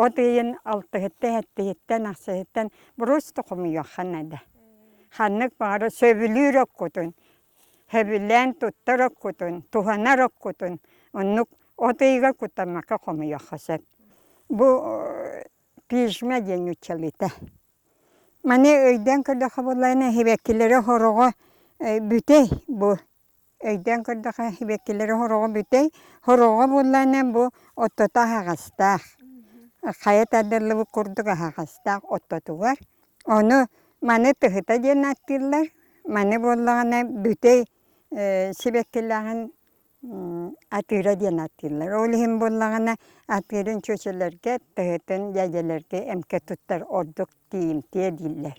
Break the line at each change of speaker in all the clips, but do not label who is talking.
От ыйын алтыһыттан, сэттиһиттэн, ахсыһыттан просто хомуйуохха наада. Ханнык баҕарар сөбүлүүр оккутун, сөбүлээн туттар оккутун, туһанар оккутун оннук от ыйыгар куттаммакка хомуйуохха сөп. Бу пижма диэн нууччалыыта. Маны өйдөөн көрдөххө буоллаҕына сибэккилэри хороҕо бүтэй бу өйдөөн көрдөххө сибэккилэри хороҕо бүтэй хороҕо буоллаҕына бу оттото аһаҕастаах хайа тардыллыбыт курдук аһаҕастаах оттотугар ону маны тыһыта диэн ааттыыллар маны буоллаҕына бүтэй сибэккилээҕин атыыра диэн ааттыыллар. Ол иһин буоллаҕына атыырын чүөчэлэргэ, тыһытын дьээдьэлэргэ эмкэ туттар ордук тиийимтиэ дииллэр.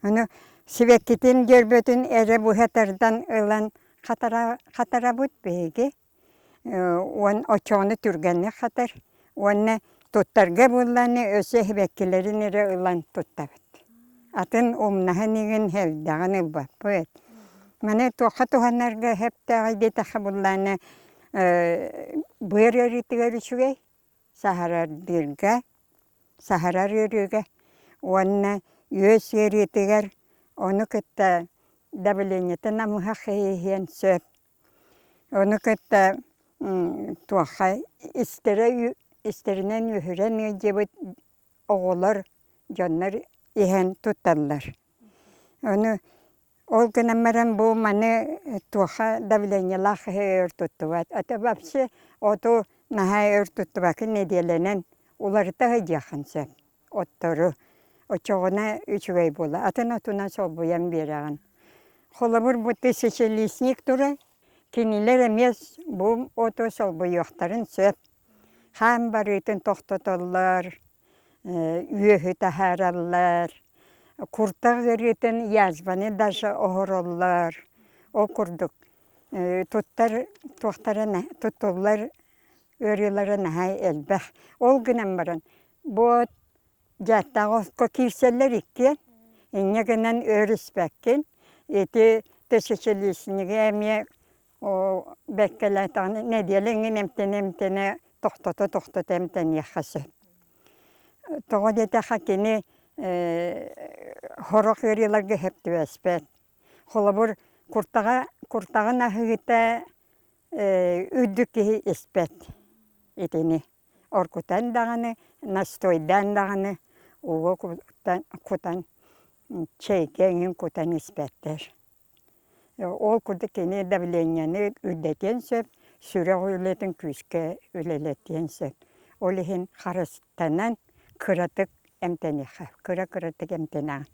Ону сибэккитин дьөрбөтүн эрэ быһа тардан ылан хатара, хатарабыт биһиги. Уон оччоҕуна түргэнник хатар уонна туттарга буоллаҕына өссө сибэккилэрин эрэ ылан туттабыт. Атын умнаһын игин элбэҕин ылбаппыт. Маны туохха туһанарга сөптөөҕүй диэтэххэ буоллаҕына быар ыарыытыгар үчүгэй, саһарардыырга, саһарар ыарыыга уонна үөс ыарыытыгар ону кытта давлениета намыһах иһиэн сөп. Ону кытта туохха истэрэ истэринэн үөһүрэн ыалдьыбыт оҕолор, дьоннор иһэн тутталлар. Ону ол гынан баран бу маны туохха давлениелаах киһи өр туттубат. Это вообще оту наһаа өр туттубаккын нэдиэлэнэн уларыта сылдьыаххын сөп оттору. Оччоҕуна үчүгэй буолар. Атын отунан солбуйан биэрэҕин. Холобур, бу тысячелистник турар. Кинилэр эмиэ бу оту солбуйуохтарын сөп. Хаан барыытын тохтотоллор, үөһү таһаараллар, куртах ыарыытын язваны даже оһороллор. Ол курдук туттар туохтара туттуллар ыарыылара наһаа элбэх. Ол гынан баран бу дьааттаах окко киирсэллэр иккиэн. Инньэ гынан өр испэккин. Ити тысячелистниги эмиэ бэккэлээтэҕинэ нэдиэлэ иҥин эмтэнэ-эмтэнэ тохтото-тохтото эмтэниэххэ сөп. Тоҕо диэтэххэ кини сорох ыарыыларга сөп түбэспэт. Холобур, куртаҕа куртаҕын аһыыта үрдүк киһи испэт итини. Оргутан даҕаны, настойдаан даҕаны ууга кутан чэйгэ эҥин кутан испэттэр. Ол курдук кини давлениены үрдэтиэн сөп, сүрэх үлэтин күүскэ үлэлэтиэн сөп. Ол иһин харыстанан кыратык эмтэниэххэ, кыра-кыратык эмтэнэҕин.